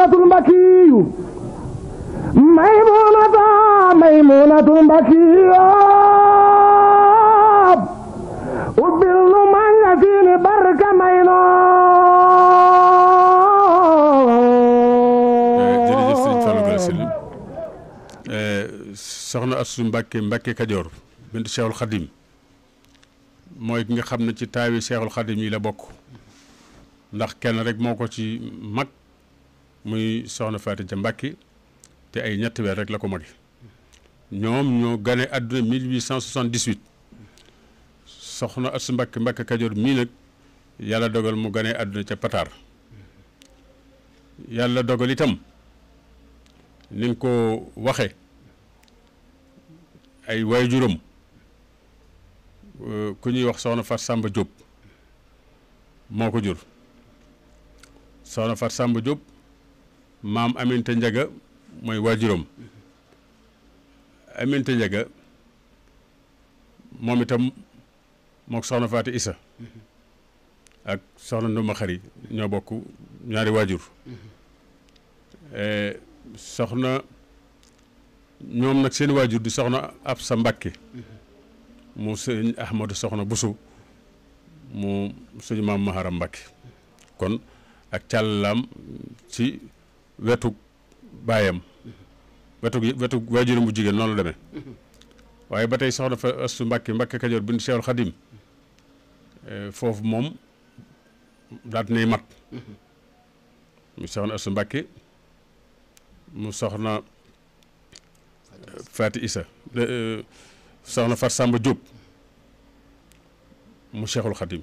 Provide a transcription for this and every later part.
maymunatul mbakiyu maymunatul mbakiyu ubbil nu man la fiini barka mayno. jërëjëf sëriñ Fallou Galass Syll soxna Astou Mbacké Kajoor bintu Cheikhul Khadim mooy ki nga xam ne ci taawi Cheikhul Khadim yi la bokk ndax kenn rek moo ko ci mag muy soxna Faty Dia Mbacké te ay ñetti weer rek la ko magi ñoom ñoo gane àdduna 1878 soxna Astou Mbacké Kajoor mii nag yàlla dogal mu gane àdduna ca Pataar yàlla dogal itam ni nga ko waxe ay waajuram ku ñuy wax soxna Fat Samba Diop moo ko jur soxna Fat Samba Diop maam Aminta Ndiaga mooy waajuram Aminta Ndiaga moom itam mook soxna Faty Issa ak soxna Nduma Xari ñoo bokk ñaari waajur soxna ñoom nag seen waajur di soxna Absa Mbacké mu sëñ Ahmadou soxna Bousso mu suñu maam Maharam Mbacké kon ak càllaam ci wetu baayam wetu waajuram bu jigéen noonu la demee waaye ba tey soxna fa Astou Mbacké Kajoor bintu Cheikhul Khadim foofu moom daat nay mat mu soxna Astou Mbacké mu soxna Faty Issa soxna Fat Samba Diop mu Cheikhul Khadim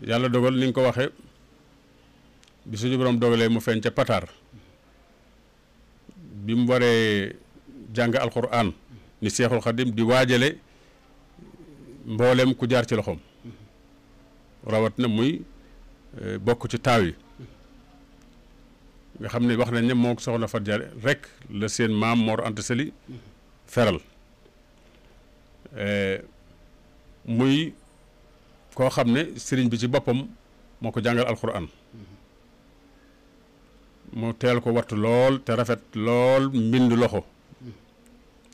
yàlla dogal ni nga ko waxee bi suñu borom dogalee mu feeñ ca Pataar bi mu waree jàng alxuraan ni Cheikhul Khadim di waajale mboolem ku jaar ci loxoom rawat na muy bokk ci taaw yi nga xam ne wax nañ ne moo soxna Faty Dia rek la seen maam Mor Anta Sali feral muy koo xam ne sëriñ bi ci boppam moo ko jàngal alxuraan mu teel ko wattu lool te rafet lool mbind loxo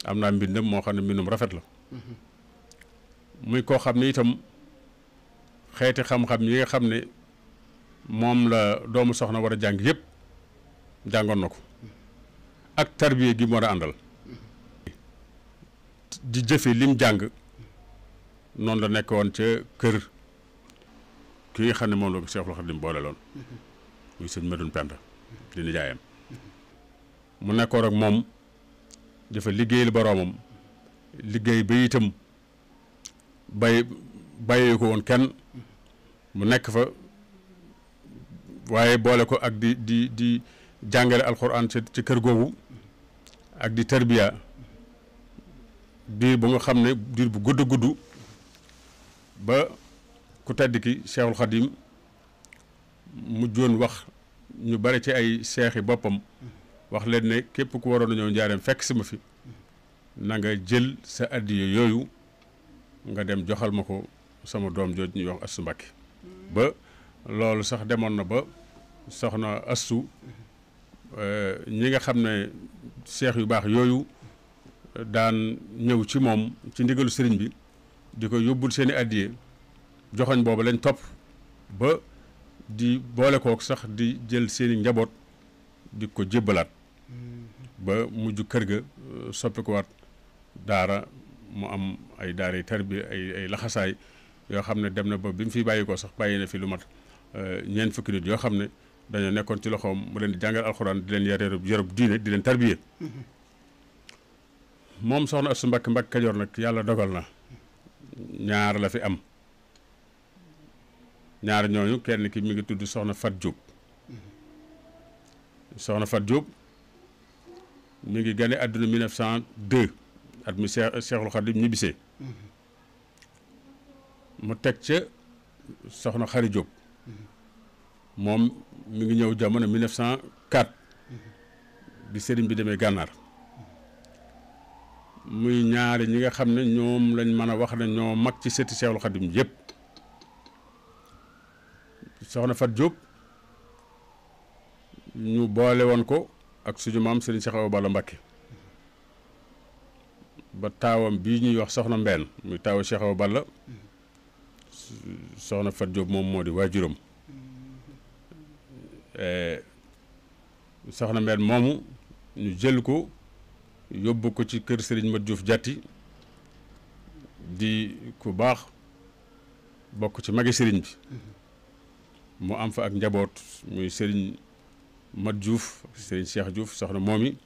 am naa mbindam moo xam ne mbindum rafet la muy koo xam ne itam xeeti xam-xam yi nga xam ne moom la doomu soxna war a jàng yëpp jàngoon na ko ak tarbiya gi mu war a àndal di jëfe lim jàng noonu la nekk woon ca kër ki nga xam ne moom la ko Cheikhul Khadim boole loon muy sëñ Medoune Penda di nijaayam mu nekkoon ak moom dafa liggéeyal boroomam liggéey ba itam bàyyi ko woon kenn mu nekk fa waaye boole ko ak di jàngale alxuraan ci kër googu ak di tarbiya diir bu nga xam ne diir bu gudd gudd ba ku tedd ki Cheikhul Khadim mujjoon wax ñu bari ci ay seexi boppam wax leen ne képp ku waroon a ñëw njaareem fekk si ma fi na nga jël sa addiya yooyu nga dem joxal ma ko sama doom jooju ñuy wax Astou Mbacké ba loolu sax demoon na ba soxna Astou ñi nga xam ne seex yu baax yooyu daan ñëw ci moom ci ndigalu sëriñ bi di ko yóbbul seeni addiye joxoñ boobu lañ topp ba di boole kook sax di jël seeni njaboot di ko jébbalaat ba mujj kër ga soppi ko waat daara mu am ay daara yi tarbiya ay laxasaay yoo xam ne dem na ba bi mu fi bàyyi ko sax bàyyi na fi lu mat ñeent fukki nit yoo xam ne dañoo nekkoon ci loxoom mu leen di jàngal alxuraan di leen yarub diine di leen tarbiya moom soxna Astou Mbacké Kajoor nag yàlla dogal na ñaar la fi am ñaar ñooñu kenn ki mi ngi tudd soxna Fat Diop soxna Fat Diop mi ngi gane àdduna 1902 at mi Cheikhul Khadim ñibbisee mu teg ca soxna Xari Diop moom mi ngi ñëw jamono 1904 bi sëriñ bi demee gànnaar muy ñaari ñi nga xam ne ñoom lañ mën a wax ne ñoo mag ci sëti Cheikhul Khadim yëpp soxna Fat Diop ñu boole woon ko ak suñu maam Serigne Cheikh Awa Balla Mbacké ba taawam bii ñuy wax soxna Mbène muy taawu Cheikh Awa Balla soxna Fat Diop moom moo di waajuram soxna Mbène moomu ñu jël ko yóbbu ko ci kër Serigne Mat Diouf Jatti di ku baax bokk ci magi Serigne bi mu am fa ak njaboot muy Serigne Mat Diouf Serigne Cheikh Diouf soxna moomi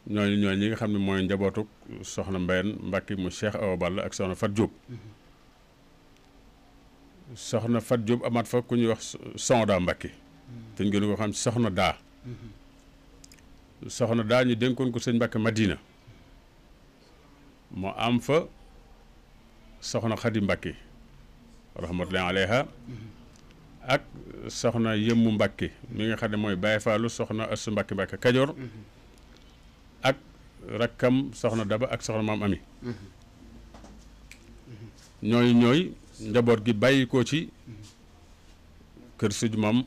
ñooñu ñi nga xam ne mooy njabootu soxna Mbène Mbacké mu Cheikh Awa Balla ak soxna Fat Diop soxna Fat Diop amaat fa ku ñuy wax Sonda Mbacké te ñu gën ko xam ci soxna daa ñu dénkoon ko sëñ Mbacké Madina mu am fa soxna Khady Mbacké rahmatullahi alayha ak soxna Yëmmu Mbacké mi nga xam ne mooy Baye Fallou soxna Assu Mbacké Mbacké Kajoor ak rakkam soxna Daba ak soxna Maam Ami ñooy njaboot gi bàyyi ko ci kër suñu maam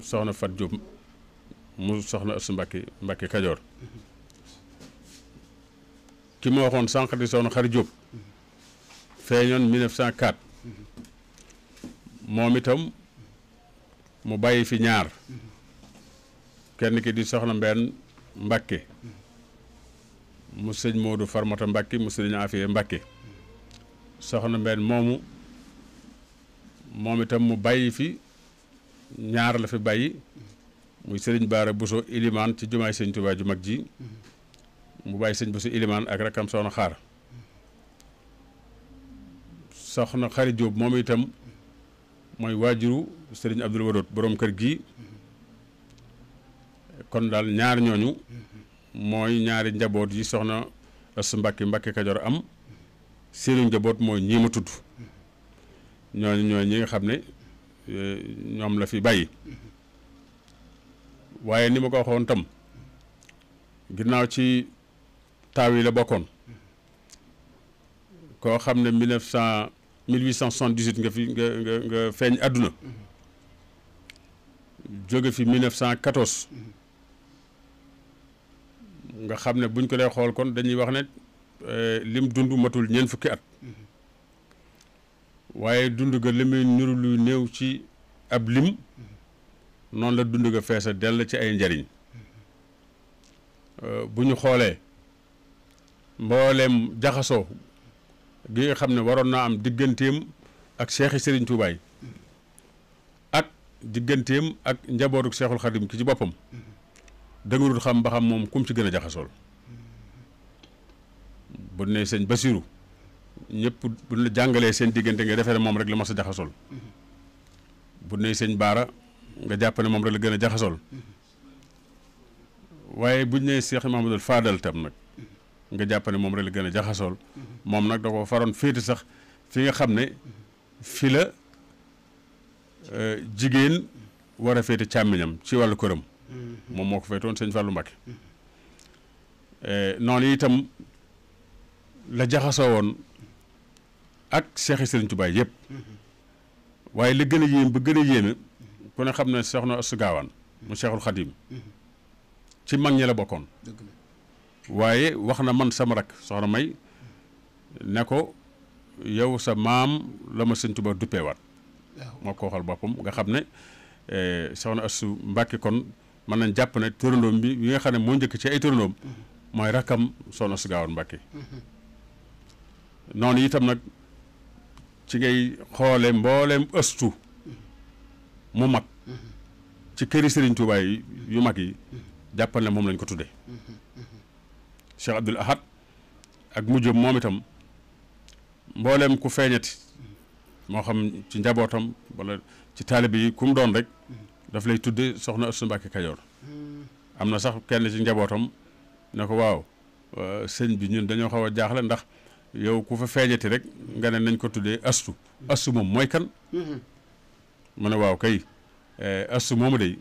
soxna Fat Diop mu soxna Assu Mbacké Kajoor ki ma waxoon sànq di soxna Khary Diop feeñoon 1904 moom itam mu bàyyi fi ñaar kenn ki di soxna Mbène Mbacké mu sëñ Modou Farmata Mbacké mu sëñ Afiye Mbacké soxna Mbène moom itam mu bàyyi fi ñaar la fi bàyyi muy sëriñ Baara Bousso Ilimaan ci jumaay sëñ Tuubaa ju mag ji mu bàyyi sëñ Bousso Ilimaan ak rakkam soxna Xaar soxna Khary Diop moom itam mooy waajuru sëriñ Abdul Wadoot boroom kër gi kon daal ñaar ñooñu mooy ñaari njaboot yi soxna Assu Mbacké Kajoor am seenu njaboot mooy ñii ma tudd ñooñu ñi nga xam ne ñoom la fi bàyyi waaye ni ma ko waxoon tam ginnaaw ci taaw yi la bokkoon koo xam ne 1878 nga feeñ àdduna jóge fi 1914 nga xam ne buñ ko dee xool kon dañuy wax ne lim dund matul ñeent fukki at waaye dund ga li muy niru luy néew ci ab lim noonu la dund ga feesa dell ci ay njariñ bu ñu xoolee mbooleem jaxasoo gi nga xam ne waroon naa am digganteem ak Seexi Sëriñ Tuubaa ak digganteem ak njabootu Seexul Xadim ki ci boppam da nga dul xam ba xam moom kum ci gën a jaxasool bu ne sëñ Basiru ñëpp bu la jàngalee seen diggante nga defee ne moom rek la mas a jaxasool bu ne sëñ Baara nga jàpp ne moom rek la gën a jaxasool waaye buñ ne Cheikh Mahamadul Fadal tam nag nga jàpp ne moom rek la gën a jaxasool moom nag da ko faroon féete sax fi nga xam ne fi la jigéen war a féete càmmiñam ci wàllu këram moom moo ko féetoon sëñ Fallou Mbacké noonu itam la jaxasoo woon ak Seexi Sëriñ Tuubaa yëpp waaye li gën a yéem ba gën a yéeme ku ne xam ne soxna Assu Gaawaan mu Seexul Xadim ci mag ñi la bokkoon waaye wax na man sama rak soxna May ne ko yow sa maam la ma sëñ Tuubaa duppeewaat moo ko waxal boppam nga xam ne soxna Assu Mbacké kon mën nañ jàpp ne turandoom bi nga xam ne moo njëkk ci ay turandoom mooy rakkam soxna Assu Gaawaan Mbacké noonu itam nag ci ngay xoole mbooleem ëstu mu mag ci këri Sëriñ Tuubaa yi yu mag yi jàppal ne moom lañ ko tudde Cheikh Abdoul Ahad ak mujjëm moom itam mbooleem ku feeñati moo xam ci njabootam wala ci taalibe yi ku mu doon rek daf lay tudde soxna Assu Mbacké Kajoor am na sax kenn ci njabootam ne ko waaw sëñ bi ñun dañoo xaw a jaaxle ndax yow ku fa feeñati rek nga ne nañ ko tuddee astu moom mooy kan mu ne waaw kay astu moomu day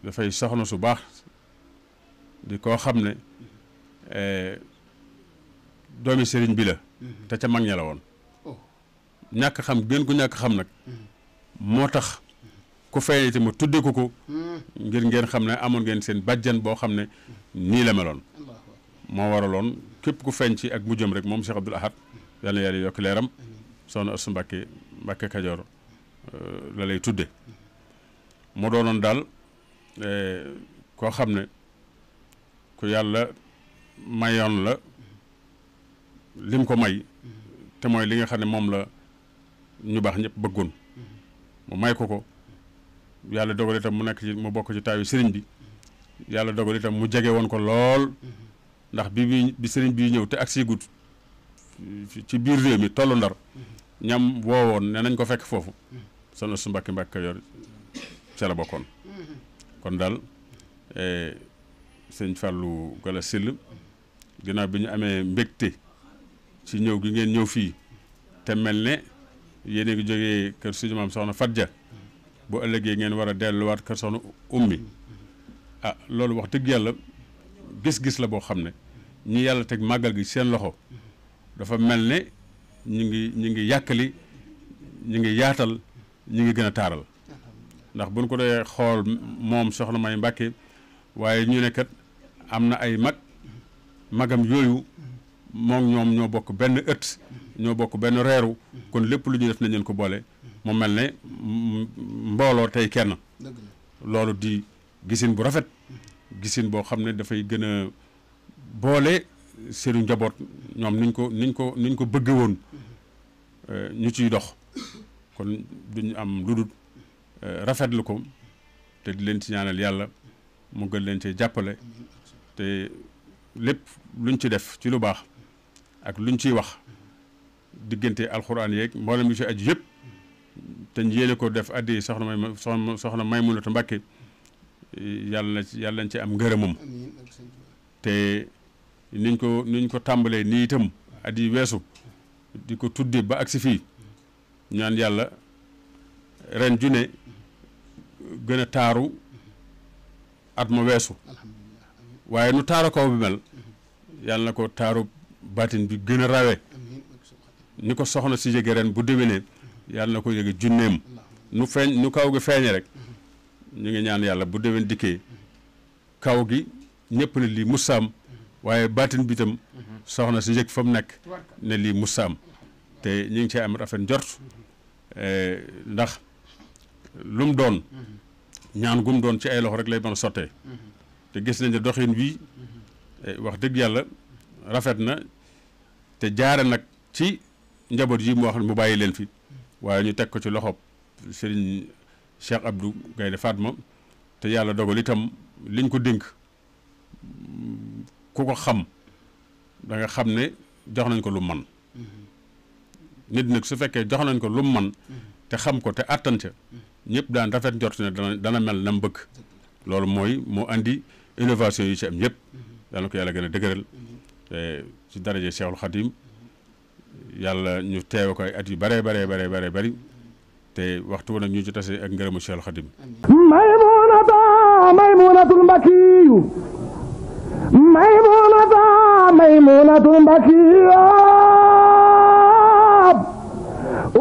dafay soxna su baax di koo xam ne doomi sëriñ bi la te ca mag ña la woon ñàkk xam gën ko ñàkk xam nag moo tax ku feeñ te ma tudde ko ngir ngeen xam ne amoon ngeen seen bàjjan boo xam ne nii la meloon moo waraloon képp ku feeñ ci ak mujjam rek moom Cheikh Abdoul Ahad yal na yàlla yokk leeram soxna Astu Mbàkke Kajoor la lay tudde mu doonoon daal koo xam ne ku yàlla mayoon la lim ko may te mooy li nga xam ne moom la ñu baax ñëpp bëggoon mu may ko yàlla dogal itam mu nekk ci mu bokk ci taayu sëriñ bi yàlla dogal itam mu jege woon ko lool ndax bi sëriñ bi ñëw te ak si gut ci biir réew mi tollu Ndar ñam woowoon ne nañ ko fekk foofu soxna su Mbàkke Kajoor ca la bokkoon kon daal sëñ Fallou Gala Syll ginnaaw bi ñu amee mbégte ci ñëw gi ngeen ñëw fii te mel ne yéen a ngi jógee kër suñu maam soxna Fatja bu ëllëgee ngeen war a delluwaat kër soxna Ummi loolu wax dëgg yàlla gis-gis la boo xam ne ñi yàlla teg màggal gi seen loxo dafa mel ne ñu ngi yàkkali ñu ngi yaatal ñu ngi gën a taaral ndax buñ ko dee xool moom soxna May Mbàkke waaye ñu ne kat am na ay magam yooyu moom ñoom ñoo bokk benn ëtt ñoo bokk benn reeru kon lépp lu ñu def nañ leen ko boole mu mel ne mbooloo tey kenn loolu di gisin bu rafet gisin boo xam ne dafay gën a boole seenu njaboot ñoom niñ ko bëgge woon ñu ciy dox kon duñu am lu dul rafetlu ko te di leen ci ñaanal yàlla mu gën leen cee jàppale te lépp luñ ci def ci lu baax ak luñ ciy wax diggante alxuraan yeeg mboolem yu ci aju yëpp te ñu yéene ko def addi soxna Maymunatu Mbàkke yàlla nañ ci am ngërëmam te niñ ko tàmbalee nii itam at yi weesu di ko tudde ba agsi fii ñaan yàlla ren ju ne gën a taaru at ma weesu waaye nu taaru kaw bi mel yàlla na ko taaru baatin bi gën a rawe ni ko soxna si yëge ren bu déwénee yàlla na ko yëge junneem nu kaw gi feeñe rek ñu ngi ñaan yàlla bu déwén dikkee kaw gi ñëpp ne lii musaam waaye baatin bi itam soxna si yëg fa mu nekk ne lii musaam te ñu ngi cee am rafet njort ndax lu mu doon ñaan gum doon ci ay loxo rek lay mën a sottee te gis nañ ne doxin wii wax dëgg yàlla rafet na te jaare nag ci njaboot yi mu wax mu bàyyi leen fi waaye ñu teg ko ci loxob Serigne Cheikh Abdou Gaynde Fatma te yàlla dogal itam liñ ko dénk ku ko xam da nga xam ne jox nañ ko lu man nit nag su fekkee jox nañ ko lu man te xam ko te attan ca ñëpp daan rafet njort ne dana mel na mu bëgg loolu moo andi innovation yi ci am yëpp yàlla na ko yàlla gën a dëgëral te ci daraje Cheikhul Khadim yàlla ñu teewe ko ay at yu bare bari te waxtu nag ñu ci tase ak ngërëmu Cheikhul Khadim maymunatul mbakiyu maymunatul mbakiyu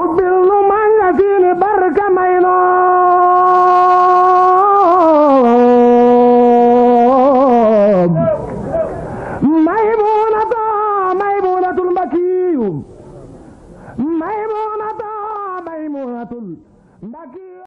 ubbil nu man la fiini barka may noo